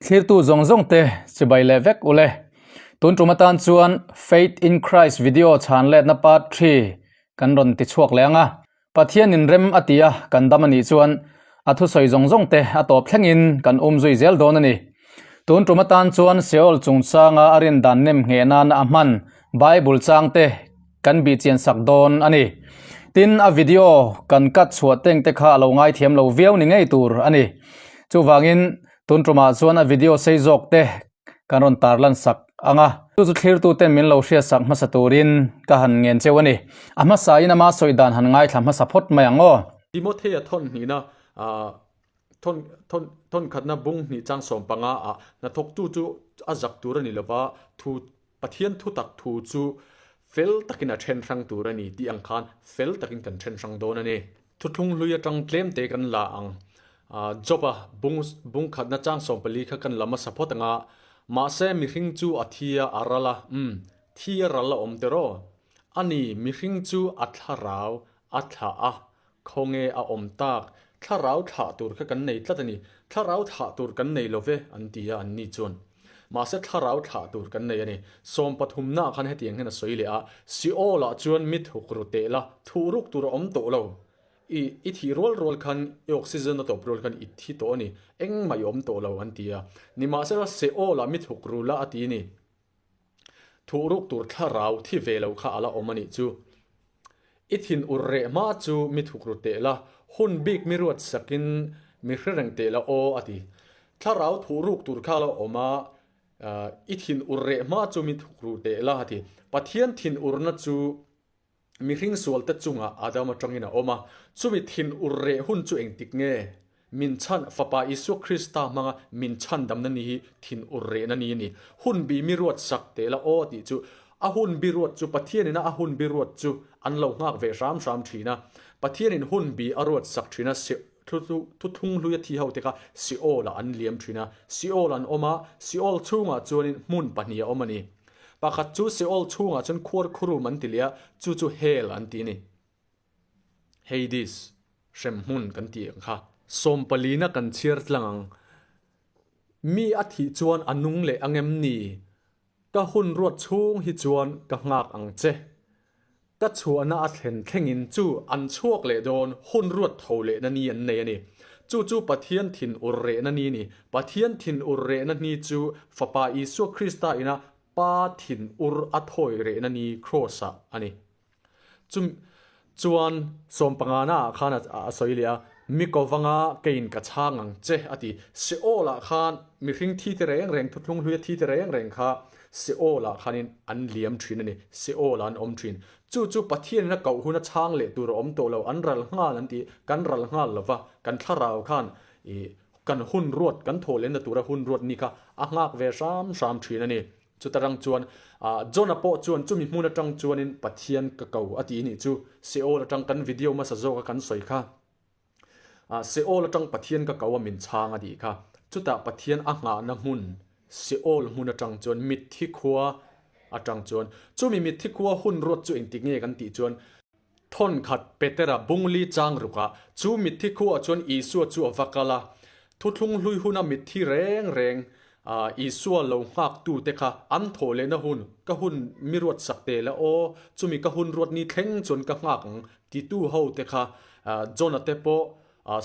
Thlirtu zawng zawng te chibai leh vek ule. Tun tum atan chuan Faith in Christ video chhan letna part 3 kan rawn ti chhuak leh ang a. Pathian in rem a ti a kan dam a nih chuan a thusawi zawng zawng te a tawp thlengin kan um zui zel dawn a ni. Tun tum atan chuan Seol chungchanga a rin dan nem ngheh nana a hman Bible chang te kan bih chian sak dawn a ni. Tin, a video kan cut chhuah teng te kha a lo ngaithiam lo viau ni ngei tur a ni. Chuvangin, tun tumah chuan a video sei zawk te kan rawn tarlan sak ang a. Chu chu thlirtu ten min lo hriat sak hmasa turin ka han ngen cheu a ni. A hmasain ama sawi dan han ngaithla hmasa phawt mai ang aw. Timothea thawn hnihna thawn thawn thawn khatna bung hnih chang 15 ah hnathawktu chu a zak tur a ni lova, thu Pathian thutak thu chu fel takin a then hrang tur a ni tih ang khan fel takin kan then hrang dawn a ni. Thuthlung hlui atang tlem te kan la ang. Job-a bung bung khatna chang 14 kha kan la hmasa phawt ang a, mahse mihring chu a thi a, a ral a, umm, thi a ral a awm tiraw? A ni, mihring chu a thlarau a thlah a, Khawnge a awm tak? Thlarau thlah tur kha kan nei tlat a ni. Thlarau thlah tur kan nei lo ve, an ti a, anni chuan. Mahse thlarau thlah tur kan nei a ni. 30 ah khan hetiang hian a sawi leh a, Seol-ah chuan mi thuk ru teh la, thuh ruk tur a awm tawh lo. I, i thih rual rual khan, i oxygen a tawp rual khan i thi tawh a ni. Engmah i awm tawh lo, an ti a. Nimahsela Seol-ah mi thuk ru la a ti a ni. Thuh ruk tur thlarau thi ve lo kha a la awm a nih chu. I thin ur reh hma chu mi thuk ru teh la, hun bik mi ruat sakin mi hre reng teh la aw a ti. Thlarau thuh ruk tur kha a la awm a, i thin ur reh hma chu mi thuk ru teh la a ti. Pathian thin urna chu Mihring sualte chungah Adam atangin a awm a, chumi thin ur reh hun chu engtik nge? Min chhan, Fapa Isua Krista hmanga min chhandamna ni hi thin ur rehna ni a ni. Hun bi mi ruat sak teh la aw tih chu a hun bi ruat chu Pathianina a hun bi ruat chu an lo nghak ve hram hram thin a. Pathianin hun bi a ruat sak thin a, thuthlung hlui a thi ho te kha Seol-ah an liam thin a. Seol an awm a, Seol chhungah chuanin hmun pahnih a awm a ni. Pakhat chu Seol chhungah chuan khuar khurum an ti leh a, chu chu Hell an ti a ni. Hades, hremhmun kan tih ang kha. Sawmpalina kan chhiar tlang ang. Mi a thih chuan a nung leh ang em ni? Ka hun ruat chhung hi chuan ka nghak ang che. Ka chhuahna a thlen thlengin chu an chhuak leh dawn hun ruat tho lehna ni an nei a ni. Chu chu Pathian thin ur rehna ni a ni. Pathian thin ur rehna ni chu Fapa Isua Krista ina Pa thin ur a thawi rehna ni Kraws-ah a ni. Chu chuan sawmpangana ah khan a sawi leh a, Mi kovanga keiin ka chhang ang che a ti. Seol-ah khan mihring thi te reng reng, thuthlung hluia thi te reng reng kha Seol-ah khanin an liam thin a ni. Seol-ah an awm thin. Chu chu Pathianin a koh hun a chhang leh tur a awm tawh lo, an ral nghal an ti. Kan ral nghal lo va, kan thlarau khan ih kan hun ruat, kan thawh lehna tura hun ruat ni kha a nghak ve hram hram thin a ni. Chuta rang chuan Jonah pawh chuan chumi hmun atang chuanin Pathian ka ko a tih nih chu Seol atang kan video hmasa zawka kan sawi kha. Seol atang Pathian ka ko a min chhang a tih kha. Chutah Pathian a nghahna hmun Seol hmun atang chuan mitthi khua atang chuan chumi mitthi khua hun ruat chu engtik nge kan tih chuan Thawnkhat Petera bungli chang rukah chu mitthi khuaah chuan Isua chu a va kal a. Thuthlung hlui huna mitthi reng reng Isua lo nghaktute kha an thawh lehna hun, ka hun mi ruat sak teh la aw, chumi ka hun ruat ni thleng chuan ka nghak ang titu hote kha Jona te pawh,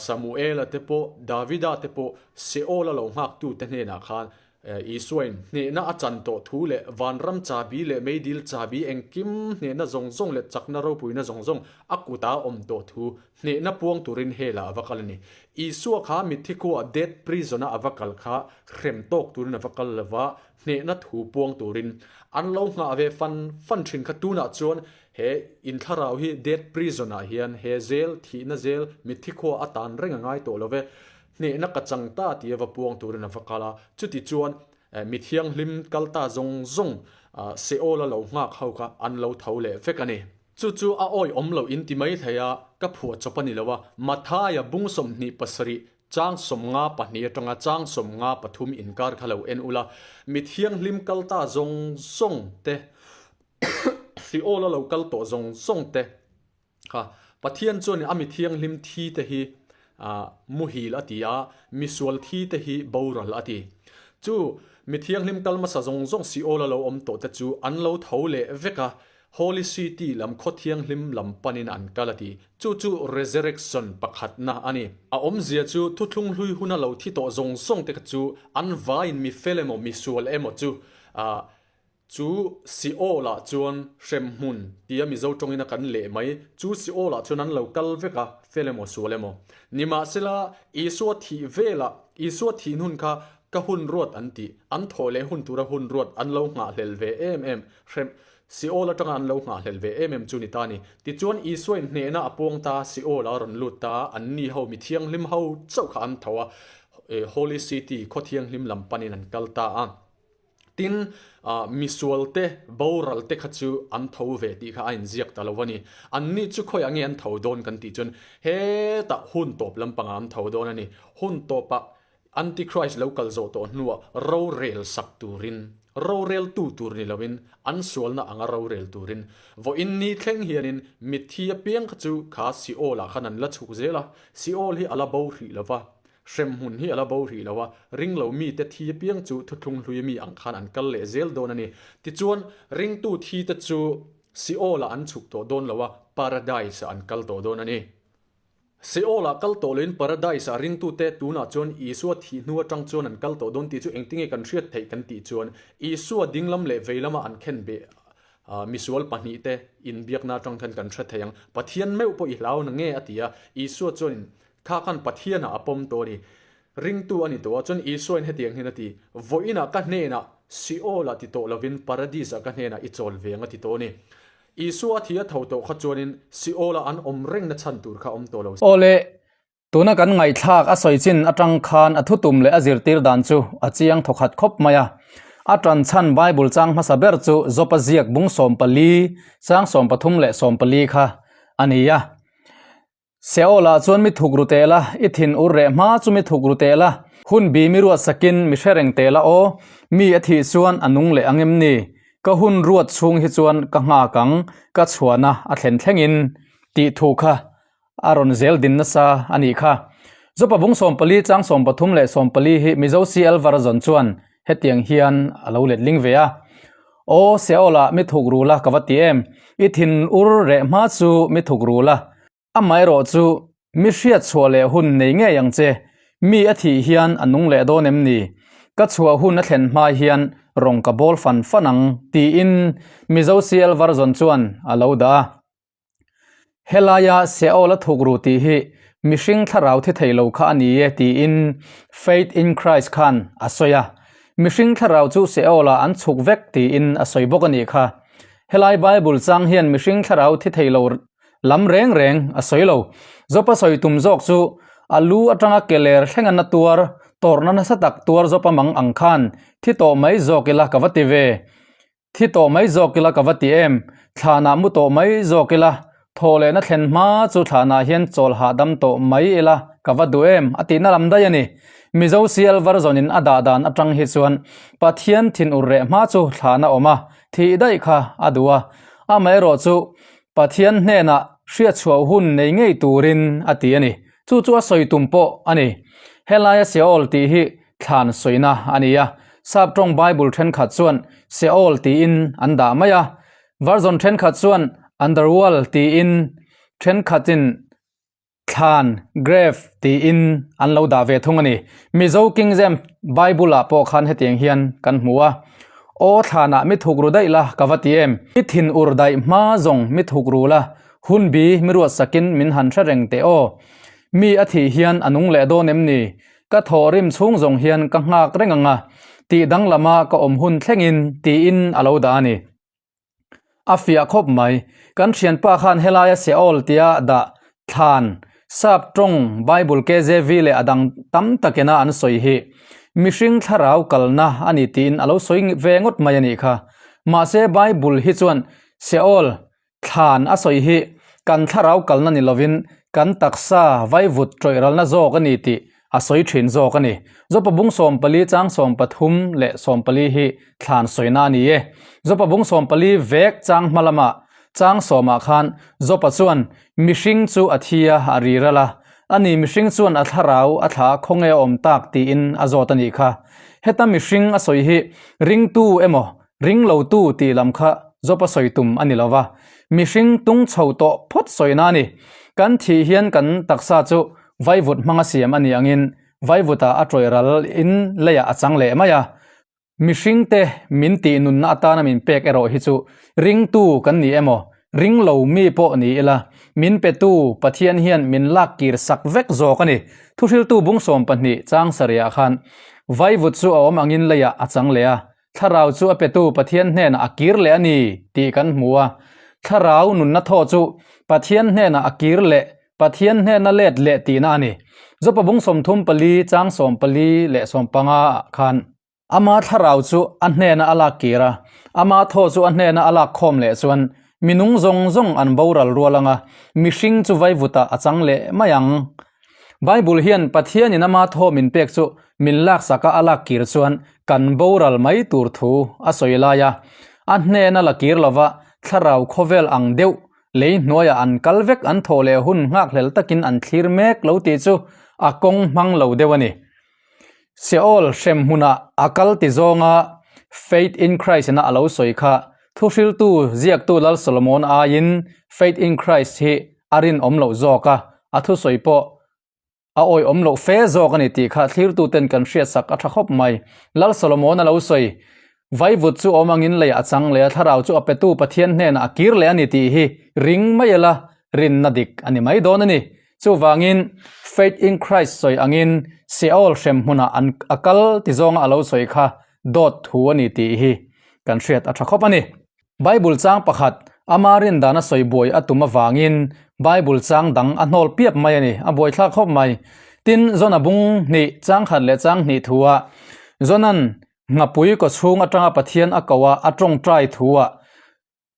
Samuela te pawh, Davida te pawh Seol-a lo nghaktute hnenah khan Isuain hnehna a chan tawh thu leh vanram chabi leh meidil chabi engkim hnehna zawng zawng leh chakna ropuina zawng zawng a kuta awm tawh thu hnehna puang turin Hell-ah a va kal a ni. Isua kha mitthi khuaah death prison-a a va kal kha hrem tawk turin a va kal lo va, hnehna thu puang turin an lo nghah ve fan fan thin kha tunah chuan he inthlarau hi death prison-ah hian he zel thihna zel mitthi khuaah a tan reng a ngai tawh lo ve. Hnehna ka chang ta tih a va puang turin a va kal a, chuti chuan mi thianghlim kal ta zawng zawng Seol-a lo nghak ho kha an lo tho leh vek a ni. Chu chu a awi awm loh in ti mai thei a, ka phuah chawp a ni lo a, Mathaia bung 27 chang 52 atanga chang 53 inkar kha lo en ula, mi thianghlim kal ta zawng zawng te, Seol-a lo kal tawh zawng zawng te, Kha Pathian chuan a mi thianghlim thi te hi muhil a ti a, misual thi te hi boral a ti. Chu mi thianghlim kal hmasa zawng zawng Seol-a lo awm tawhte chu an lo tho leh vek a, Holy City lam khaw thianghlim lam panin an kal a ti. Chu chu resurrection pakhatna a ni. A awmzia chu thuthlung hlui huna lo thi tawh zawng zawngte kha chu an vaiin mi fel emaw mi sual emaw chu Chu Seol-ah chuan hremhmun tia Mizo tawngin a kan leh mai. Chu Seol-ah chuan an lo kal vek a, fel emaw sual emaw. Nimahsela, Isua thih velah, Isua thih hnun kha ka hun ruat an tih, an thawh leh hun tura hun ruat an lo nghahhlel ve em em, hrem, Seol atanga an lo nghahhlel ve em em chu ni ta ni. Tichuan Isua in hnehna a puang ta, Seol-ah a rawn lut ta, anni ho mi thianghlim ho chauh kha an tho a, Holy City, khaw thianghlim lam panin an kal ta a. Tin, misualte boralte kha chu an tho ve tih kha a inziak ta lo a ni. Anni chu khawiah nge an tho dawn kan tih chuan hetah hun tawp lampangah an tho dawn a ni. Hun tawpah Antichrist lo kal zawh tawh hnuah rorel sak turin, roreltu tur ni loin an sualna anga rorel turin vawiin ni thleng hianin mitthi apiang kha chu kha Seol-ah khan an la chhuk zel a, Seol hi a la bo hrih lo va. Hremhmun hi a la bo rih lo a, ringlo mite thi apiang chu thuthlung hlui mi ang khan an kal leh zel dawn a ni. Tichuan, ringtu thite chu Seol-ah an chhuk tawh dawn lo a, Paradise-ah an kal tawh dawn a ni. Seol-ah kal tawh loin Paradise-ah ringtute tunah chuan Isua thih hnu atang chuan an kal tawh dawn tih chu engtinge kan hriat theih kan tih chuan Isua dinglam leh veilama an khenbeh misual pahnihte inbiakna atang khan kan hre thei ang. Pathian meuh pawh i hlau na nge a ti a, Isua chuanin Kha khan Pathianah a pawm tawh a ni. Ringtu a ni tawh a, chuan Isuain hetiang hian a ti, Vawiinah ka hnenah Seol-ah ti tawh lovin Paradis-ah ka hnenah i chawl ve ang a ti tawh a ni. Isua a thi a tho tawh kha chuanin Seol-ah an awm rengna chhan tur kha a awm tawh lo. Awle, tuna kan ngaihthlak a sawi chin atang khan a thutum leh a zirtir dan chu a chiang thawkhat khawp mai a. A tan chhan Bible chang hmasa ber chu Jopa ziak bung 14, chang 13 leh 14 kha a ni a. Seol-ah chuan mi thuk ru teh la, i thin ur reh hma chu mi thuk ru teh la. Hun bi mi ruat sakin mi hre reng teh la aw, mi a thih chuan a nung leh ang em ni? Ka hun ruat chhung hi chuan ka nghak ang, ka chhuahna a thlen thlengin, tih thu kha a rawn zel din nasa a nih kha. Jopa bung 14 chang 13 leh 14 hi Mizo CL Version chuan hetiang hian a lo letling ve a, Aw Seol-ah mi thuk ru la ka va ti em, i thin ur reh hma chu mi thuk ru la, Amaherawh chu mi hriat chhuah leh hun nei ngei ang che, mi a thih hian a nung leh dawn em ni? Ka chhuah hun a thlen hma hian rawng ka bawl fan fan ang, tiin Mizo CL Version chuan a lo dah a. Helaia Seol a thuk ru tih hi mihring thlarau thi thei lo kha a ni e tiin Faith in Christ khan a sawi a. Mihring thlarau chu Seol-ah an chhuk vek tiin a sawi bawk a nih kha. Helai Bible chang hian mihring thlarau thi thei lo Lam reng reng a sawi lo. Jopa sawi tum zawk chu a lu atanga ke ler thlenga na tuar, tawrhna nasa tak tuar Jopa mang ang khan thi tawh mai zawk ila ka va ti ve. Thi tawh mai zawk ila ka va ti em? Thlanah mu tawh mai zawk ila, thaw lehna thlen hma chu thlanah hian chawl hahdam tawh mai ila ka va duh em? A tihna lam daih a ni. Mizo CL version-in a dah dan atang hi chuan Pathian thinur reh hma chu thlan a awm a, thih daih kha a duh a. Amaherawhchu Pathian hnenah hriatchhuah hun nei ngei turin a ti a ni. Chu chu a sawi tum pawh a ni. Helaia Seol tih hi thlan sawina a ni a. Sap tawng Bible thenkhat chuan Seol tiin an dah mai a. Version thenkhat chuan Underworld tiin, thenkhatin Thlan, grave, tiin an lo dah ve thung a ni. Mizo King James Bible-ah pawh khan hetiang hian kan hmu a, Aw thlanah mi thuk ru daih la ka va ti em? I thin ur daih hma zawng mi thuk ru la, hun bi mi ruat sakin min han hre reng teh aw. Mi a thih hian a nung leh dawn em ni? Ka thaw rim chhung zawng hian ka nghak reng ang a, tih danglama ka awm hun thlengin, tiin a lo dah a ni. A fiah khawp mai. Kan thianpa khan helaia Seol tia dah thlan sap tawng Bible KJV leh a dang tam takena an sawi hi mihring thlarau kalna a ni tiin a lo sawi ve ngawt mai a nih kha. Mahse Bible hi chuan Seol thlan a sawi hi kan thlarau kalna ni lovin kan taksa vaivut tawih ralna zawk a ni tih a sawi thin zawk a ni. Jopa bung 14 chang 13 leh 14 hi thlan sawina a ni e. Jopa bung 14 vek chang hma lama chang sawmah khan Jopa chuan mihring chu a thi a, a ri ral a. Ani mihring chuan a thlarau a thla khawnge a awm tak tiin a zawt a nih kha. Heta mihring a sawi hi ringtu emaw ring lotu tih lam kha Job-a sawi tum a ni lo va. Mihring tung chho tawh phawt sawina a ni. Kan thih hian kan taksa chu vaivut hmanga siam a nih angin vaivutah a tawih ral in leiah a chang leh mai a. Mihringte min tih nunna atana min pek erawh hi chu ringtu kan ni emaw, ring lo mi pawh ni ila, min petu Pathian hian min lak kir sak vek zawk a ni. Thuhriltu bung 12 chang sarihah khan vaivut chu a awm angin leiah a chang leh a, thlarau chu a petu Pathian hnenah a kir leh a ni tih kan hmu a. Thlarau nunna thaw chu Pathian hnenah a kir leh, Pathian hnena let leh tihna a ni. Jopa bung 34 chang 14 leh 15 ah khan. Ama thlarau chu a hnena a lak kir a, ama thaw chu a hnena a lak khawm leh chuan mi nung zawng zawng an boral rual ang a, mihring chu vaivutah a chang leh mai ang. Bible hian Pathianin ama thaw min pek chu min laksak a a lak kir chuan kan boral mai tur thu a sawi lai a, a hnena la kir lova thlarau khawvel ang deuh lei hnuaiah an kal vek an thawh leh hun nghakhlel takin an thlir mek lo tih chu a kawng hmang lo deuh a ni. Seol hrem hmunah a kal ti zawnga Faith in Christ ina a lo sawi kha. Thuhriltu ziaktu Lal Solomon aiin Faith in Christ hi a rinawm loh zawk a, a thusawi pawh a awihawm loh fe zawk a ni tih kha thlirtuten kan hriatsak a tha khawp mai. Lal Solomon a lo sawi, Vaivut chu awm angin leiah a chang leh a, thlarau chu a petu Pathian hnenah a kir leh a ni tih hi ring mai ila rinna dik a ni mai dawn a ni. Chuvangin, Faith in Christ sawi angin Seol hrem hmunah an a kal ti zawnga a lo sawi kha dawt thu a ni tih hi kan hriat a tha khawp a ni. Bible chang pakhat ama rin dana sawi buai a tum avangin Bible chang dang a hnawl piap mai a ni, a buaithlak khawp mai. Tin, Jona bung hnih chang khat leh chang hnih thua Jona'n nghapui kawchhung atanga Pathian a ko a, a tawngtai thua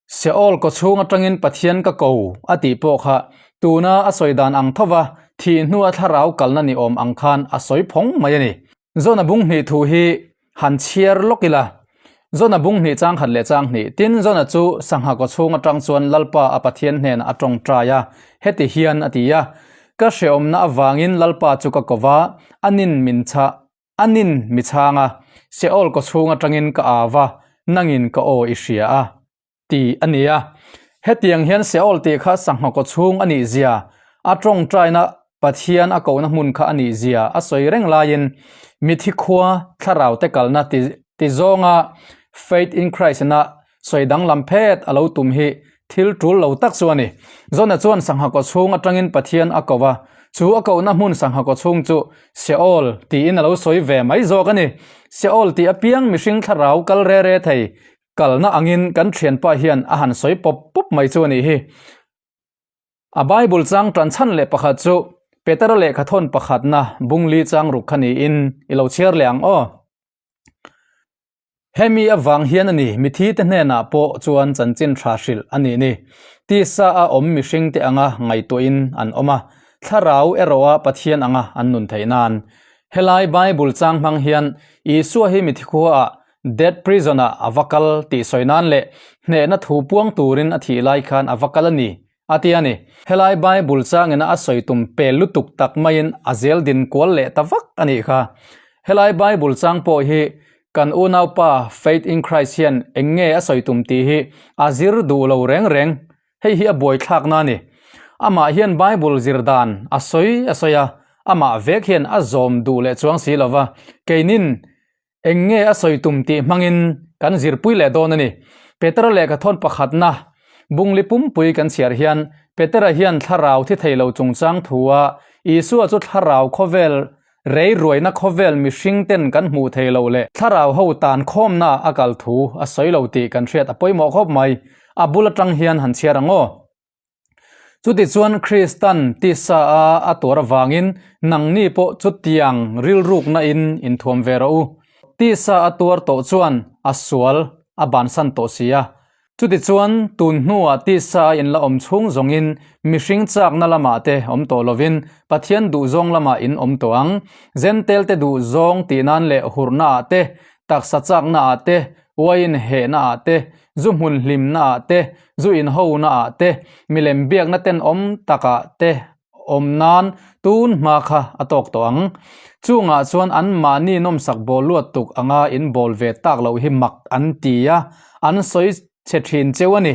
Seol kawchhung atangin Pathian ka ko a tih pawh kha tuna a sawi dan ang thova thih hnua thlarau kalna ni awm ang khan a sawi phawng mai a ni. Jona bung hnih thu hi han chhiar lawk ila. Jona bung hnih chang khat leh chang hnih. Tin, Jona chu sangha kawchhung atang chuan Lalpa a Pathian hnenah a tawngtai a, heti hian a ti a, Ka hrehawmna avangin Lalpa chu ka ko va, a nin min chah. A nin mi chhang a, Seol kawchhung atangin ka au a, nangin ka aw i hria a, ti a ni a. Hetiang hian Seol tih kha sangha kawchhung a nih zia, a tawngtaina Pathian a kohna hmun kha a nih zia a sawi reng laiin mithi khua thlarau te kalna ti ti zawnga Faith in Christ ina Sawi danglam phet a lo tum hi thil tul lo tak chu a ni. Jona chuan sangha kaw chhung atangin Pathian a ko a, chu a kohna hmun sangha kaw chhung chu Seol tiin a lo sawi ve mai zawk a ni. Seol tih apiang mihring thlarau kal re re thei kalna angin kan thianpa hian a han sawi pawp pawp mai chu a nih hi. A Bible chang tan chhan leh pakhat chu Petera lehkhathawn pakhatna bungli chang ruk kha niin i lo chhiar leh ang aw. Hemi avang hian a ni, mithite hnenah pawh chuan chanchin tha hrilh a nih ni. Tisa a awm mihringte anga ngaihtuahin an awm a, thlarau erawha Pathian anga an nun theih nan. Helai Bible chang hmang hian Isua hi mithi khuaah, dead prison-ah a va kal tih sawi nan leh hnehna thu puang turin a thih lai khan a va kal a ni a ti a ni. Helai Bible changina a sawi tum pel lutuk tak maiin a zel din kual leh ta vak a nih kha. Helai Bible chang pawh hi kan unaupa Faith in Christ hian eng nge a sawi tum tih hi a zir duh lo reng reng. Hei hi a buaithlakna a ni. Amah hian Bible zir dan a sawi a sawi a, amah vek hian a zawm duh leh chuang si lova, keinin Eng nge a sawi tum tih hmangin kan zirpui leh dawn a ni. Petera lehkhathawn pakhatna bungli pumpui kan chhiar hian Petera hian thlarau thi thei lo chungchang thua Isua chu thlarau khawvel rei ruaina khawvel mihring ten kan hmuh thei lo leh thlarau ho tan khawmna a kal thu a sawi lo tih kan hriat a pawimawh khawp mai. A bul atang hian han chhiar ang aw. Chutichuan Kristan tisa a a tuar avangin nangni pawh chutiang rilrukna in inthuam ve rawh u. Tisa a tuar tawh chuan a sual a bansan tawh si a. Chutichuan tun hnuah tisa a inla awm chhung zawngin mihring chakna lamah te awm tawh lovin Pathian duhzawng lamah in awm tawh ang. Zentelte duhzawng tih nan leh hurhna ah te, taksa chakna ah te, uaiin hehna ah te, zu hmun hlimna ah te, zu inhona ah te, milem biakna tenawm takah te awm nan tun hma kha a tawk tawh ang. Chungah chuan an mahni nawmsak bawl luat tuk anga in bawl ve tak loh hi mak an ti a, an sawi chhe thin cheu a ni.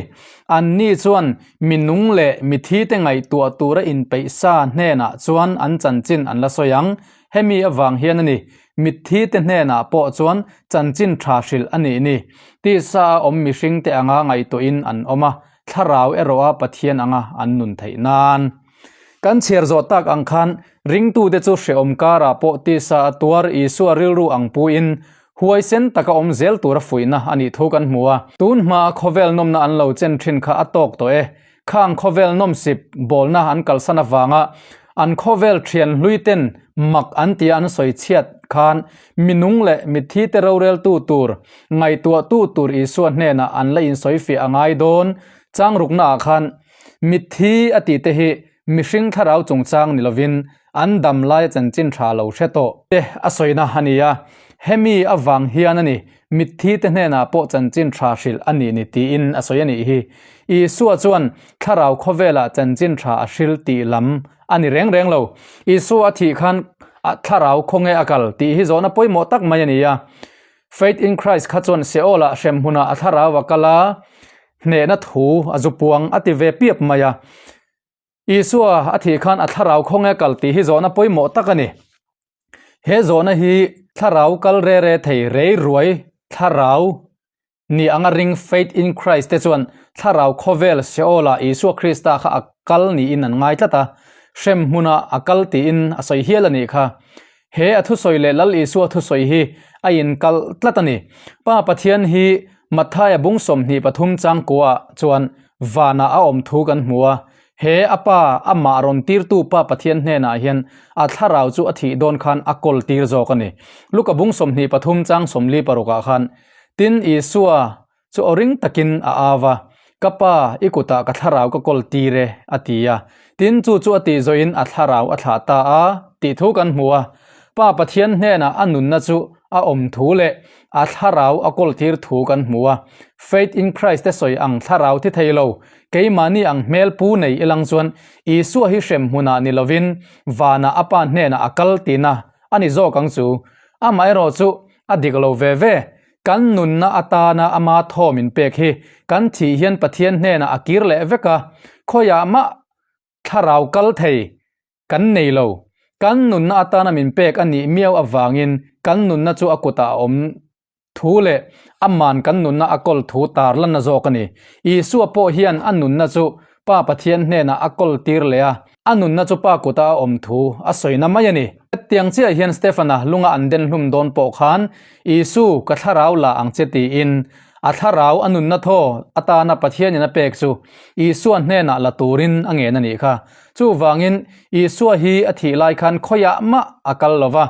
Anni chuan mi nung leh mi thi te ngaihtuah tura inpeih sa hnenah chuan an chanchin an la sawi ang. Hemi avang hian a ni, mitthi te hnenah pawh chuan chanchin tha hrilh a nih ni. Tisa a awm mihring te anga ngaihtuahin an awm a, thlarau erawh a Pathian anga an nun theih nan. Kan chhiar zawh tak ang khan ringtute chu hrehawm karah pawh tisa a tuar Isua rilru ang puin huaisen taka awm zel tura fuihna a nih thu kan hmu a. Tun hmaa khawvel nawmna an lo chen thin kha a tawk tawh e. Khang khawvel nawmsip bawlna an kalsan avanga an khawvel thian hlui ten mak an tia an sawi chhiat khan mi nung leh mitthi te roreltu tur ngaihtuahtu tur Isua hnenah an la insawifiah a ngai dawn changrukna ah khan Mitthi a tih te hi mihring thlarau chungchang ni lovin an dam laia chanchin tha lo hre tawh te a sawina a ni a, hemi avang hian a ni mitthi te hnenah pawh chanchin tha hrilh a nih ni tiin a sawi a nih hi. Isua chuan thlarau khawvelah chanchin tha a hril tih lam a ni reng reng lo. Isua a thih khan thlarau khawnge a kal tih hi zawhna pawimawh tak mai a ni a. Faith in Christ kha chuan Seol-ah hremhmunah a thlarau a kal a, hnehna thu a zu puang a ti ve piap mai a. Isua a thih khan a thlarau khawnge kal tih hi zawhna pawimawh tak a ni. He zawhna hi thlarau kal re re thei rei ruai thlarau ni anga ring Faith in Christ te chuan thlarau khawvel Seol-ah Isua Krista kha a kal niin an ngai tlat a, hremhmunah a kal tiin a sawi hial a nih kha. He a thusawi leh Lal Isua thusawi hi a inkalh tlat a ni. Pa Pathian hi Matthaia bung 23 changkuaah chuan vanah a awm thu kan hmu a. He a pa, amah rawn tirtu Pa Pathian hnenah hian a thlarau chu a thih dawn khan a kawl tir zawk a ni. Luka bung 23 chang 46 ah khan, Tin, Isua chu aw ring takin a au a, Ka pa, i kutah ka thlarau ka kawl tir e, a ti a. Tin, chu chu a tih zawhin a thlarau a thlah ta a, tih thu kan hmu a. Pa Pathian hnenah a nunna chu a awm thu leh a thlarau a kawl tir thu kan hmu a. Faith in Christ te sawi ang thlarau thi thei lo, keimahni ang hmel pu nei ilang chuan Isua hi hrem hmunah ni lovin vanah a Pa hnenah a kal tihna a ni zawk ang chu. Amaherawhchu a dik lo ve ve. Kan nunna atana ama thawm in pek hi kan thih hian Pathian hnenah a kir leh vek a, khawiah mah thlarau kal thei kan nei lo. Kan nunna atana min pek a nih miau avangin kan nunna chu a kutah a awm thu leh aman kan nunna a kawl thu tarlanna zawk a ni. Isua pawh hian a nunna chu Pa Pathian hnenah a kawl tir leh a, a nunna chu Pa kuta a awm thu a sawina mai a ni. Hetiang chiah hian Stefana lunga an den hlum dawn pawh khan, Isu, ka thlarau la ang che tiin a thlarau a nunna thaw atana Pathianin a pek chu Isua hnenah la turin a ngen a nih kha. Chuvangin, Isua hi a thih lai khan khawiah mah a kal lo va,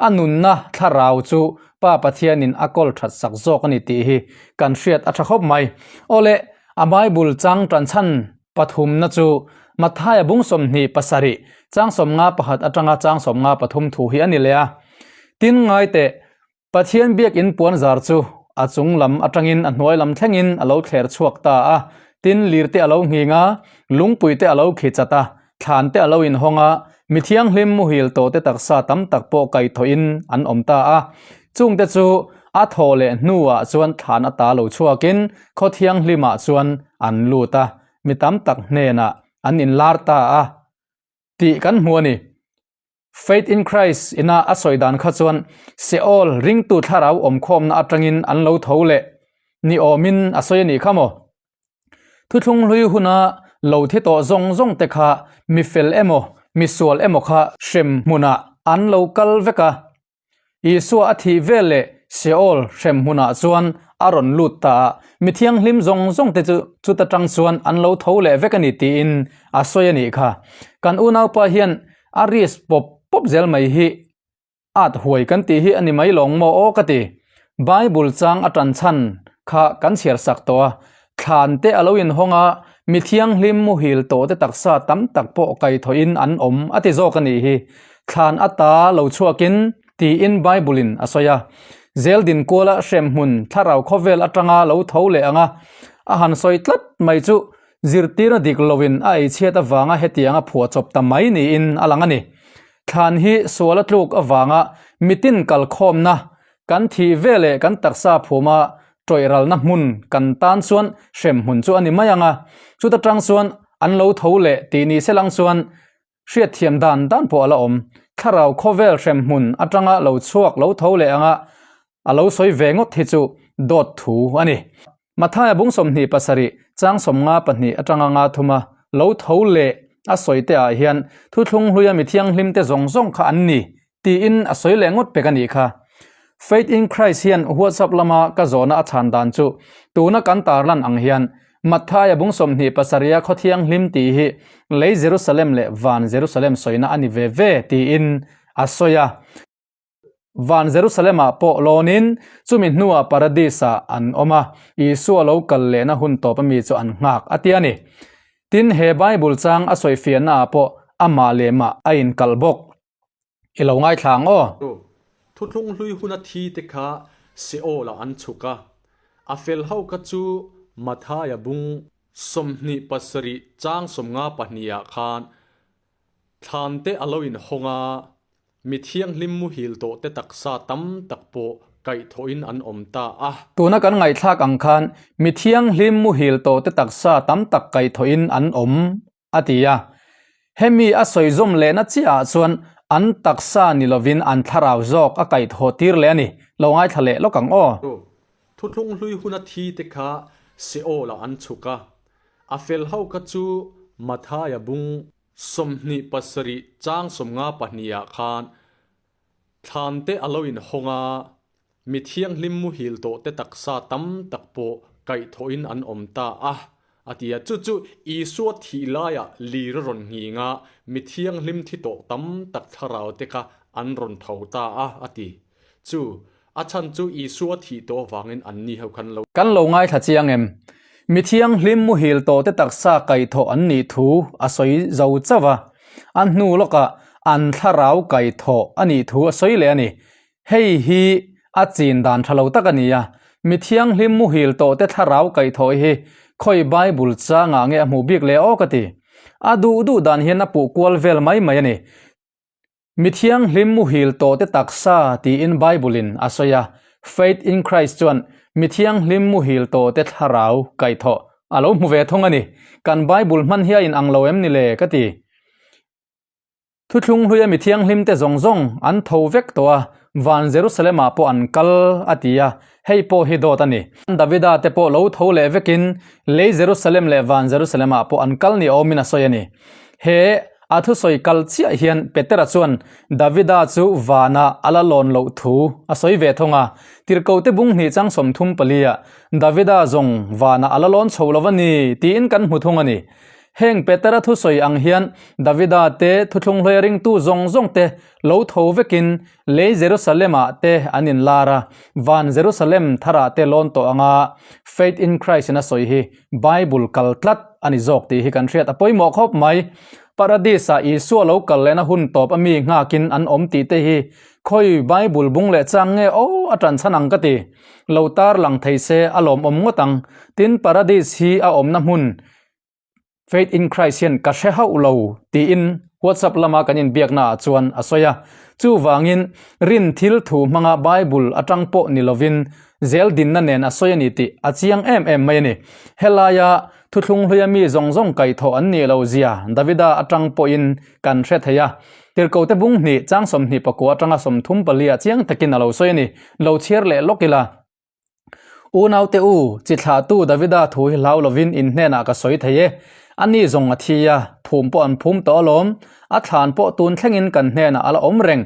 a nunna thlarau chu Pa Pathianin a kawl that sak zawk a ni tih hi kan hriat a tha khawp mai. Awle, A Bible chang tanchhan pathumna chu Matthaia bung 27, chang 51 atanga chang 53 thu hi a ni leh a. Tin ngai teh, Pathian biakinn puan zar chu a chung lam atangin a hnuai lam thlengin a lo thler chhuak ta a, tin lir te a lo nghing a, lungpui te a lo khi chat a, thlan te a lo inhawng a, mi thianghlim muhil tawh te taksa tam tak pawh kaihthawhin an awm ta a. Chungte chu a thawh leh hnuah chuan thlan ata lo chhuakin khaw thianghlimah chuan an lut a, mi tam tak hnenah an inlar ta a tih kan hmu a ni. Faith in Christ ina a sawi dan kha chuan Seol ringtu thlarau awmkhawmna atangin an lo tho leh ni awmin a sawi a nih kha maw? Thuthlung hlui huna lo thi tawh zawng zawng te kha mi fel emaw mi sual emaw kha hrem hmunah an lo kal vek a. Isua a thih vel leh Seol hrem hmunah chuan a rawn lut ta a, mi thianghlim zawng zawng te chu chuta tang chuan an lo tho leh vek a ni tiin a sawi a nih kha. Kan unaupa hian a risk pawp pawp zel mai hi at huai kan tih hi a ni mai lawng maw aw ka ti. Bible chang a tan chhan kha kan chhiar sak tawh a, thlan te a lo inhawng a, mi thianghlim muhil tawh te taksa tam tak pawh kaihthawhin an awm a ti zawk a nih hi. Thlan ata lo chhuakin tiin Bible in a sawi a. Zeldin kuala hremhmun thlarau khawvel atanga lo tho leh anga a han sawi tlat mai chu. Zirtirna dik loin a eichhiat avanga hetianga phuahchawp ta mai niin a lang a ni. Thlan hi sual a tluk avanga mitin kalkhawmna, kan thih ve leh kan taksa phuma tawih ralna hmun kan tan chuan hremhmun chu a ni mai ang a. Chuta tang chuan an lo tho leh tih ni selang chuan Hriatthiam dan dan pawh a la awm. Thlarau khawvel hremhmun atanga lo chhuak lo tho leh anga a lo sawi ve ngawt hi chu dawt thu a ni. Mathaia bung 27 chang 52 atanga nga thuma lo tho leh a sawi te ah hian thuthlung hluia mi thianghlim te zawng zawng kha an ni tiin a sawi leh ngawt pek a nih kha. Faith in Christ hian WhatsApp lama ka zawhna a chhan dan chu tuna kan tarlan ang hian Matthai-a bung 27 a khaw thianghlim tih hi lei Jerusalem leh van Jerusalem sawina a ni ve ve tiin a sawi a. Van Jerusalem-ah pawh lawnin chumi hnuah Paradis-ah an awm a, Isua lo kal lehna hun tawp ami chu an nghak a ti a ni. Tin, he Bible chang a sawifiahnaah pawh amah leh mah a inkalh bawk. I lo ngaithla ang aw. Thuthlung hlui huna thi te kha Seol ah an chhuk a, a fel ho kha chu Mathaia bung 27 chang 52 ah khan thlan te a lo inhawng a, mi thianghlim muhil tawh te taksa tam tak pawh kaihthawhin an awm ta a. Tuna kan ngaihthlak ang khan mi thianghlim muhil tawh te taksa tam tak kaihthawhin an awm a ti a. Hemi a sawi zawm lehna chiahah chuan an taksa ni lovin an thlarau zawk a kaihthawh tir leh a ni. Lo ngaithla leh lawk ang aw. Thuthlung hlui huna thi te kha Seol ah an chhuk a, a fel ho kha chu Mathaia bung 27 chang 52 ah khan Thlan te a lo inhawng a, mi thianghlim muhil tawh te taksa tam tak pawh kaihthawhin an awm ta a, a ti a. Chu chu Isua thih laiah lir a rawn nghing a, mi thianghlim thi tawh tam tak thlarau te kha an rawn tho ta a, a ti. Chu, a chhan chu Isua thih tawh avangin anni ho khan lo. Kan lo ngaithla chiang em? Mi thianghlim muhil tawh te taksa kaihthawh an nih thu a sawi zo chauh a, a hnu lawkah an thlarau kaihthawh a nih thu a sawi leh a ni. Hei hi a chin dan tha lo tak a ni a, mi thianghlim muhil tawh te thlarau kaihthawh hi khawi Bible changah nge a hmuh bik leh aw ka ti. A duh duh dan hian a puh kual vel mai mai a ni. Mi thianghlim muhil tawh te taksa tiin Bible-in a sawi a, Faith in Christ chuan mi thianghlim muhil tawh te thlarau kaihthawh a lo hmu ve thung a ni. Kan Bible hman hi a inang lo em ni le ka ti. Thuthlung hluia mi thianghlim te zawng zawng an tho vek tawh a, van Jerusalem-ah pawh an kal a ti a, hei pawh hi dawt a ni. Davida te pawh lo tho leh vekin lei Jerusalem leh van Jerusalem-ah pawh an kal ni awmin a sawi a ni. He A thusawi kal chiah hian Petera chuan Davida chu vana a la lawn loh thu a sawi ve thung a. Tirhkote bung hnih chang 34 ah Davida zawng vana a la lawn chho lo a ni tiin kan hmu thung a ni. Heng Petera thusawi ang hian Davida te thuthlung hluai ringtu zawng zawng te lo tho vekin lei Jerusalem ah te an inlar a, van Jerusalem tharah te lawn tawh anga Faith in Christ in a sawi hi Bible kal tlat a ni zawk tih hi kan hriat a pawimawh khawp mai. Paradis-ah Isua lo kal lehna hun tawp a mi nghakin an awm tih te hi khawi Bible bung leh chang nge aw a ṭan chhan ang ka ti. Lo tar lang thei se a lawmawm ngawt ang. Tin, Paradis hi a awmna hmun Faith in Christ hian ka hre hauh lo tiin WhatsApp lama kan inbiakna ah chuan a sawi a. Chuvangin rin thil thu hmanga Bible atang pawh ni lovin zel dinna nen a sawi a ni tih a chiang em em mai a ni. Helaia thuthlung hluia mi zawng zawng kaihthawh an nih loh zia Davida atang pawhin kan hre thei a. Tirhkote bung hnih chang 29 atanga 34 ah chiang takin a lo sawi a ni. Lo chhiar leh lawk ila. Unaute u, chi thlahtu Davida thu hi hlau lovin in hnenah ka sawi thei e. Ani zawng a thi a, phum pawh an phum tawh alawm. A thlan pawh tun thlengin kan hnenah a la awm reng.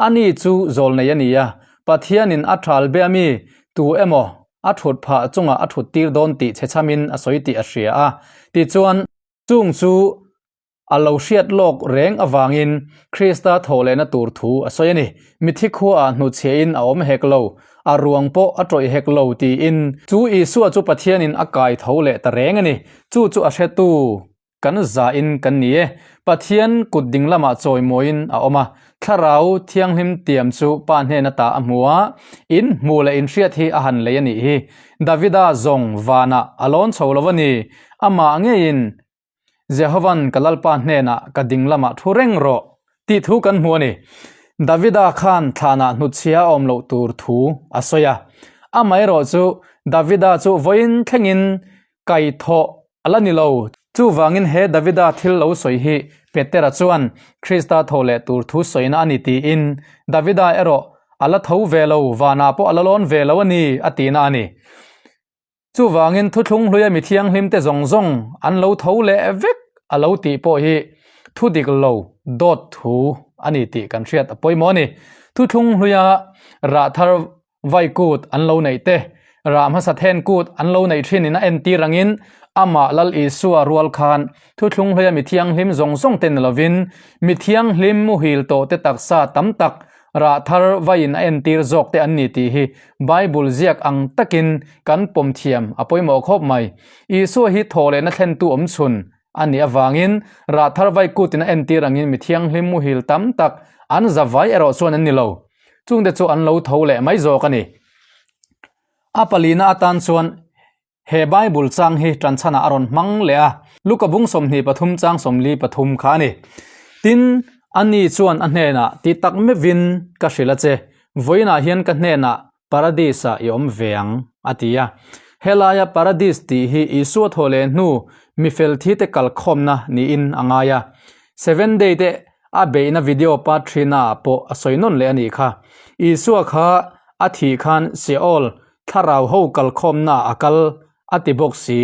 Ani chu zawl nei a ni a, Pathianin a ṭhal be ami tu emaw a ṭhut phah chungah a ṭhut tir dawn tih chhe chhamin a sawi tih a hria a. Tichuan, chung chu A lo hriat lawk reng avangin Krista thawh lehna tur thu a sawi a ni. Mithi khuaah hnuchhiahin a awm hek lo, a ruang pawh a tawih hek lo tiin. Chu Isua chu Pathianin a kai tho leh ta reng a ni. Chu chu a hretu kan zain kan ni e. Pathian kut ding lamah chawimawiin a awm a, Thlarau Thianghlim tiam chu Pa hnen ata a hmu a, in hmuh leh in hriat hi a han lei a nih hi. Davida zawng vanah a lawn chho lo a ni, amah ngeiin Jehovan ka Lalpa hnenah ka ding lamah thu reng rawh tih thu kan hmu a ni. Davida khan thlanah hnutchhia a awm loh tur thu a sawi a. Amaherawh chu Davida chu vawiin thlengin kaithawh a la ni lo. Chuvangin he Davida thil lo sawi hi Petera chuan Krista thaw leh tur thu sawina a ni tiin Davida erawh a la tho ve lo, vanah pawh a la lawn ve lo a ni a tihna a ni. Chuvangin thuthlung hluia mi thianghlimte zawng zawng an lo tho leh vek a lo tih pawh hi thu dik lo dawt thu a ni tih kan hriat a pawimawh a ni. Thuthlung hluia rah thar vai kut an lo neih te, rah hmasa then kut an lo neih thin in a entir angin amah Lal Isua rual khan thuthlung hluia mi thianghlim zawng zawng te ni lovin mi thianghlim muhil tawh te taksa tam tak Rah thar vaiin a entir zawk te an ni tih hi Bible ziak ang takin kan pawm thiam a pawimawh khawp mai. Isua hi thaw lehna thlentu awm chhun a nih avangin rah thar vai kutin a entir angin mi thianghlim muhil tam tak an za vai erawh chuan an ni lo. Chungte chu an lo tho leh mai zawk a ni. A palina atan chuan He Bible chang hi ṭanchhanah a rawn hmang leh a, Luka bung 23 chang 43 kha a ni. Tin, ani chuan a hnenah, Ti tak meuhin ka hrilh a che, vawiinah hian ka hnenah Paradis-ah i awm ve ang, a ti a. Helaia Paradis tih hi Isua thaw leh hnu mi fel thite kalkhawmna niin a ngai a. Seven Day te a beihna video part three-naah pawh a sawi nawn leh a nih kha. Isua kha a thih khan Sheol Thlarau ho kalkhawmna a kal a ti bawk si.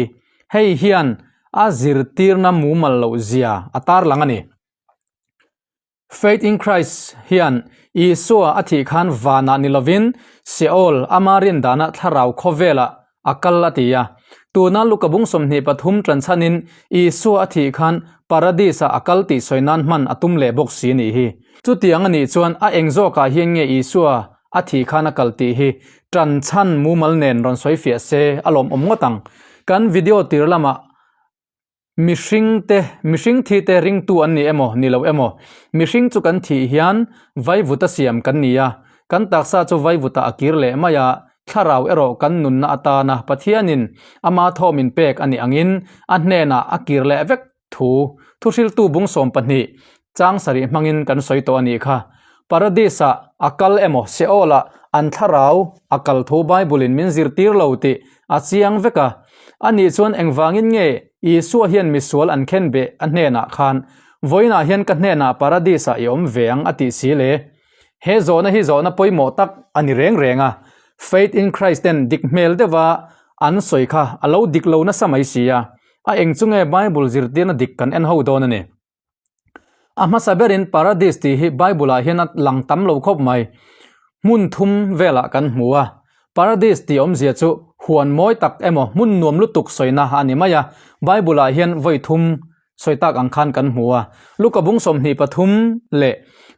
Hei hian a zirtirna mumal loh zia a tarlang a ni. Faith in Christ hian Isua a thih khan vanah ni lovin Sheol ama rin dana thlarau khawvelah a kal a ti a. Tuna Luka bung 23 tanchhanin Isua a thih khan Paradis-ah a kal tih sawi nan hman a tum leh bawk si nih hi. Chutiang a nih chuan a eng zawkah hian nge Isua a thih khan a kal tih hi ṭan chhan mumal nen rawn sawi fiah se a lawmawm ngawt ang. Kan video tir lamah mihring te, mihring thi te ringtu an ni emaw ni lo emaw, mihring chu kan thih hian vaivuta siam kan ni a, kan taksa chu vaivutah a kir leh mai a, thlarau erawh kan nunna atana Pathianin ama thawm in pek a nih angin a hnenah a kir leh vek Thu, Thuhriltu bung 12, chang sarih hmangin kan sawi tawh a nih kha. Paradis-ah a kal emaw Sheol-ah an thlarau a kal thu Bible-in min zirtir lo tih a chiang vek a. Anih chuan engvangin nge Isua hian misual an khen beh a hnenah khan, Vawiinah hian ka hnenah Paradis-ah i awm ve ang a tih si le? He zawhna hi zawhna pawimawh tak a ni reng reng a. Faith in Christ ten dik hmel deuha an sawi kha a lo dik lo nasa mai si a. A eng chu nge Bible zirtirna dik kan en ho dawn a ni? A hmasa berin Paradis tih hi Bible-ah hian a lang tam lo khawp mai. Hmun thum velah kan hmu a. Paradis tih awmzia chu huan mawi tak emaw hmun nuam lutuk sawina a ni mai a. Bible-ah hian vawi thum sawi tak ang khan kan hmu a. Luka bung 23 leh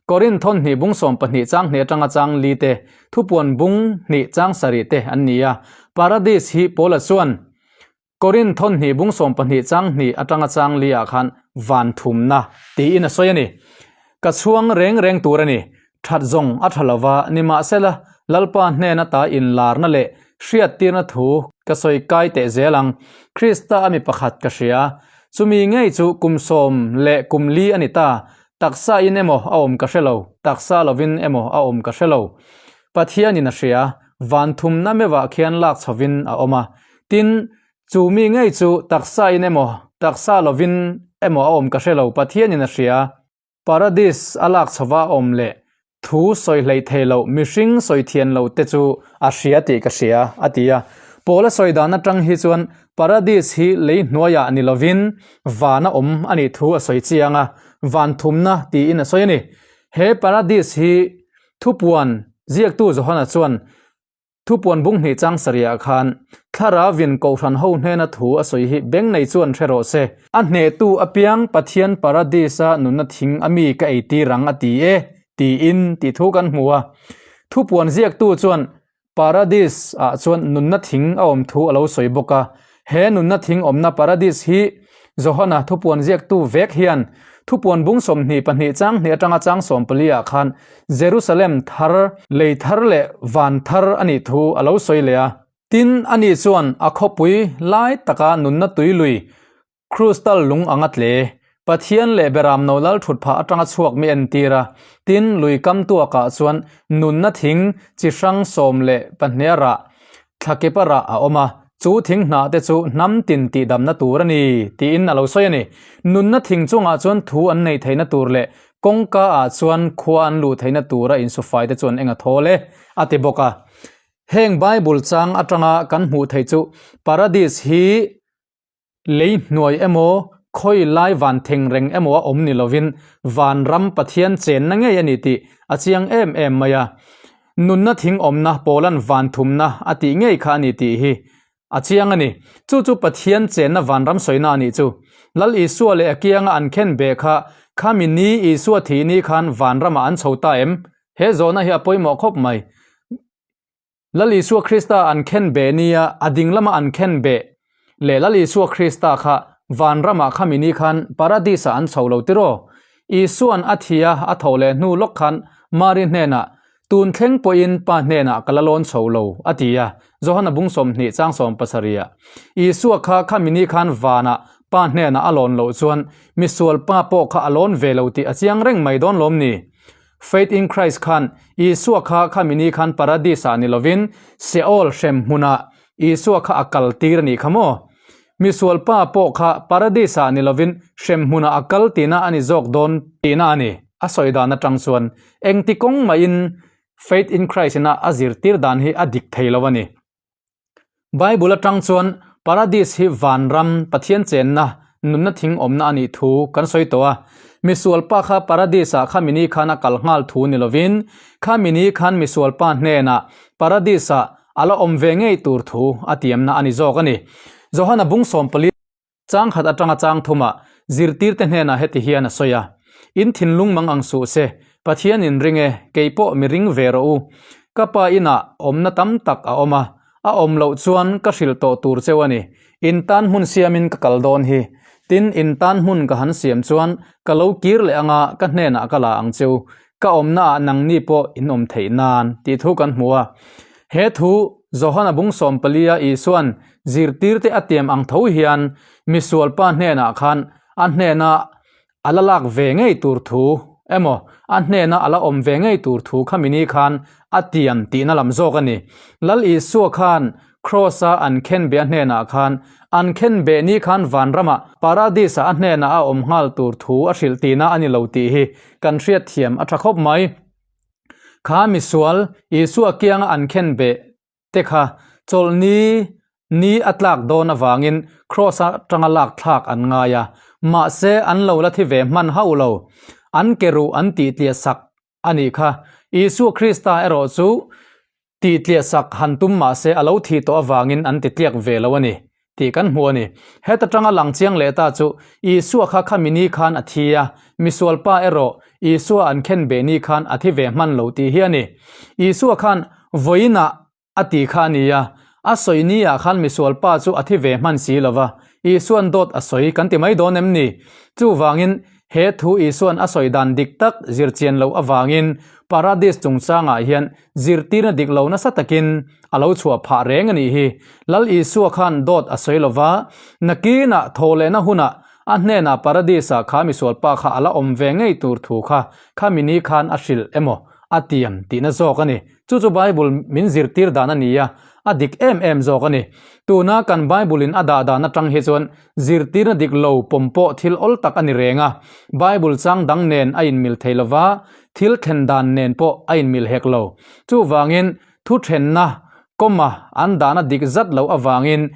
Korinth thawn hnih bung 12 chang hnih atanga chang li te, Thupuan bung hnih chang sarih te an ni a. Paradis hi Paula chuan Korinth thawn hnih bung 12 chang hnih atanga chang li ah khan van thumna tiin a sawi a ni. Ka chhuang reng reng tur a ni. That zawng a tha lova, nimahsela Lalpa hnen ata inlarna leh hriattirna thu ka sawi kai teh zel ang. Krista a mi pakhat ka hria. Chumi ngei chu kum sawm leh kum li a ni ta. Taksa in emaw a awm ka hre lo, taksa lovin emaw a awm ka hre lo. Pathianin a hria, van thumna meuhah khian lak chhovin a awm a. Tin, chu mi ngei chu taksa in emaw, taksa lovin emaw a awm ka hre lo, Pathianin a hria. Paradis a lak chhova a awm leh thu sawi hleih thei loh mihring sawi thian lo te chu a hria tih ka hria, a ti a. Paula sawi dan atang hi chuan Paradis hi lei hnuaiah ni lovin van a awm a nih thu a sawi chiang a, van thumna tiin a sawi a ni. He Paradis hi thupuan ziaktu Johana chuan Thupuan bung hnih chang sarihah khan Thlaravin Kohhran ho hnena thu a sawi hi beng nei chuan hre rawh se. A hnehtu apiang Pathian Paradis-a nunna thing a mi ka eitir ang a ti e, tiin tih thu kan hmu a. Thupuan ziaktu chuan Paradis-ah chuan nunna thing a awm thu a lo sawi bawk a. He nunna thing awmna Paradis hi Johana thupuan ziaktu vek hian. Thupuan bung 22 chang hnih atanga chang 14 ah khan Jerusalem thar, lei thar leh van thar a nih thu a lo sawi leh a. Tin, ani chuan a khawpui lai taka nunna tui lui Krustal lung anga tle, Pathian leh Beram no lal thut phah atanga chhuak mi entir a, tin lui kam tuakah chuan nunna thing chi hrang 12 rah, thlakepa rah a awm a, chu thing hnah te chu hnam tin tihdamna tur a ni, tiin a lo sawi a ni. Nunna thing chungah chuan thu an neih theihna tur leh kawngka ah chuan khua an luh theihna tura insufai te chuan eng a thawl e, a ti bawk a. Heng Bible chang atanga kan hmuh theih chu Paradis hi Lei hnuai emaw, khawi lai van theng reng emaw a awm ni lovin vanram Pathian chenna ngei a ni tih a chiang em em mai a. Nunna thing awmna Pawlan van thumna a tih ngei kha a ni tih hi a chiang a ni. Chu chu Pathian chenna vanram sawina a nih chu. Lal Isua leh a kianga an khen beh kha khami ni Isua thih ni khan vanramah an chho ta em? He zawhna hi a pawimawh khawp mai. Lal Isua Krista an khen beh nia a ding lama an khen beh leh Lal Isua Krista kha van ramah khami ni khan Paradis ah an chho lo tiraw? Isua'n a thi a, a tho leh hnu lawk khan Mari hnenah, Tun thleng pawhin Pa hnenah ka la lawn chho lo, a ti a, Johana bung 20 chang 70 ah. Isua kha khami ni khan vanah Pa hnenah a lawn loh chuan misual pa pawh kha a lawn ve lo tih a chiang reng mai dawn lawm ni? Faith in Christ khan Isua kha khami ni khan Paradis ah ni lovin Sheol hrem hmunah Isua kha a kal tir a nih kha maw? Misual pa pawh kha Paradis ah ni lovin hrem hmunah a kal tihna a ni zawk dawn tihna a ni. A sawi dan atang chuan engti kawng mahin Faith in Christ ina a zirtir dan hi a dik thei lo a ni. Bible atang chuan Paradis hi vanram, Pathian chenna, nunna thing awmna a nih thu kan sawi tawh a. Misual pa kha Paradis ah khami ni khan a kal nghal thu ni lovin, khami ni khan misual pa hnenah Paradis ah a la awm ve ngei tur thu a tiamna a ni zawk a ni. Johana bung 14. Changkhat atanga chang thumah zirtirte hnenah heti hian a sawi a, In thinlung mang ang suh se, Pathian in ring e, kei pawh mi ring ve rawh u. Ka pa inah awmna tam tak a awm a, a awm loh chuan ka hrilh tawh tur cheu a ni. In tan hmun siamin ka kal dawn hi. Tin, in tan hmun ka han siam chuan ka lo kir leh anga ka hnenah ka la ang cheu. Ka awmnaah nangni pawh in awm theih nan, tih thu kan hmu a. He thu Johana bung 14 a Isua'n zirtirte a tiam ang tho hian misualpa hnenah khan a hnena a la lak ve ngei tur thu emaw a hnena a la awm ve ngei tur thu khami ni khan a tiam tihna lam zawk a ni. Lal Isua khan Kraws-a an khenbeh a hnenah khan an khenbeh ni khan vanramah Paradis-ah a hnenah a awm nghal tur thu a hrilh tihna a ni lo tih hi kan hriatthiam a tha khawp mai. Kha misual Isua kianga an khenbeh te kha chawlhni ni a tlak dawn avangin Kraws atanga lak thlak an ngai a, mahse an lo la thi ve hman hauh lo. An ke ruh an tihtliah sak a nih kha. Isua Krista erawh chu tihtliah sak han tum mahse a lo thih tawh avangin an titliak ve lo a ni tih kan hmu a ni. Heta tanga lang chiang leh ta chu Isua kha khami ni khan a thi a, misual pa erawh Isua an khen beh ni khan a thi ve hman lo tih hi a ni. Isua khan vawiinah a ti kha a ni a, a sawi ni ah khan misual pa chu a thi ve hman si lo va, Isuan dawt a sawi kan ti mai dawn em ni? Chuvangin he thu Isuan a sawi dan dik tak zirchian loh avangin Paradis chungchangah hian zirtirna dik lo nasa takin a lo chhuah phah reng a nih hi. Lal Isua khan dawt a sawi lo va, nakinah thawhlehna hunah a hnenah Paradis-ah kha misual pa kha a la awm ve ngei tur thu kha khami ni khan a hrilh emaw a tiam tihna zawk a ni. Chu chu Bible min zirtir dan a ni a, a dik em em zawk a ni. Tuna kan Bible-in a dah dan atang hi chuan zirtirna dik lo pawm pawh thil awl tak a ni reng a, Bible chang dang nen a inmil thei lo va, thil thlen dan nen pawh a inmil hek lo. Chuvangin thu thenna, comma, an dahna dik zat loh avangin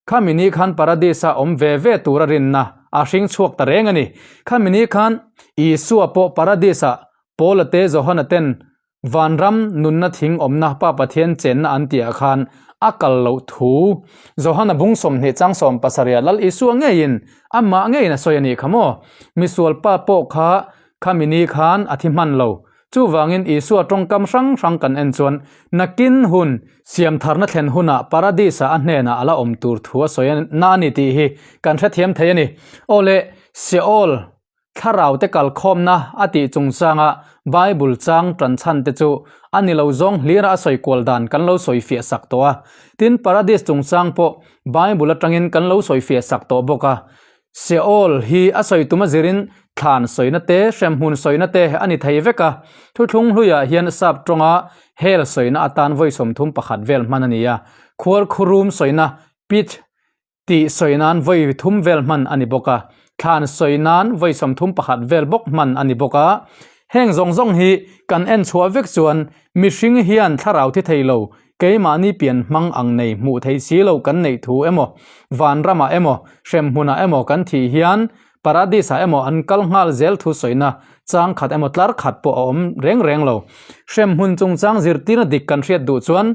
Khami ni khan Paradis-a awm ve ve tura rinna a hring chhuak ta reng a ni. Khami ni khan Isua pawh Paradis-ah Paula te Johana ten vanram nunna thing awmna Pa Pathian chenna an tihah khan a kal loh thu Johana bung 20 chang 17 Lal Isua ngeiin amah ngeiin a sawi a nih kha maw? Misual pa pawh kha khami ni khan a thi hman lo. Chuvangin Isua tawngkam hrang hrang kan en chuan nakin hun siamtharna thlen hunah Paradis-ah a hnenah a la awm tur thu a sawi na a ni tih hi kan hrethiam thei a ni. Aw le, Sheol. Thlarau te kalkhawmna a tih chungchanga Bible chang tan chhan te chu a ni lo zawng hlira a sawi kual dan kan lo sawi fiah sak tawh a. Tin, Paradis chungchang pawh Bible atangin kan lo sawi fiah sak tawh bawk a. Sheol hi a sawi tum a zirin thlan sawina te, hremhmun sawina te a ni thei vek a. Thuthlung hluiah hian sap tawnga hell sawina atan vawi 31 vel hman a ni a. Khuarkhurum sawina, pit, Tih sawi nan vawi thum vel hman a ni bawk a, thlan sawi nan vawi 31 vel bawk hman a ni bawk a. Heng zawng zawng hi kan en chhuah vek chuan mihring hian thlarau thi thei lo, keimahni pian hmang ang nei hmuh thei si lo kan neih thu emaw, vanramah emaw, hremhmunah emaw kan thih hian Paradis-ah emaw an kal nghal zel thu sawina chang khat emaw tlar khat pawh a awm reng reng lo. Hremhmun chungchang zirtirna dik kan hriat duh chuan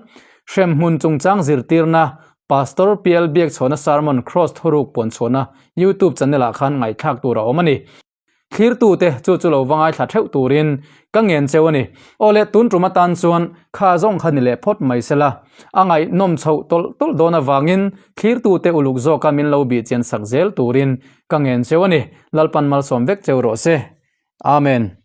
hremhmun chungchang zirtirna Pastor PL Biakchhawna Sermon Kross Thuruk puanchhuahna YouTube channel ah khan ngaihthlak tur a awm a ni. Thlirtute chu chu lo va ngaithla theuh turin ka ngen cheu a ni. Aw le, tun tum atan chuan kha zawng kha ni leh phawt mai sela. A ngaihnawm chhoh tawlh tawlh dawn avangin thlirtute uluk zawka min lo bihchian sak zel turin ka ngen cheu a ni. Lalpan malsawm vek cheu rawh se. Amen.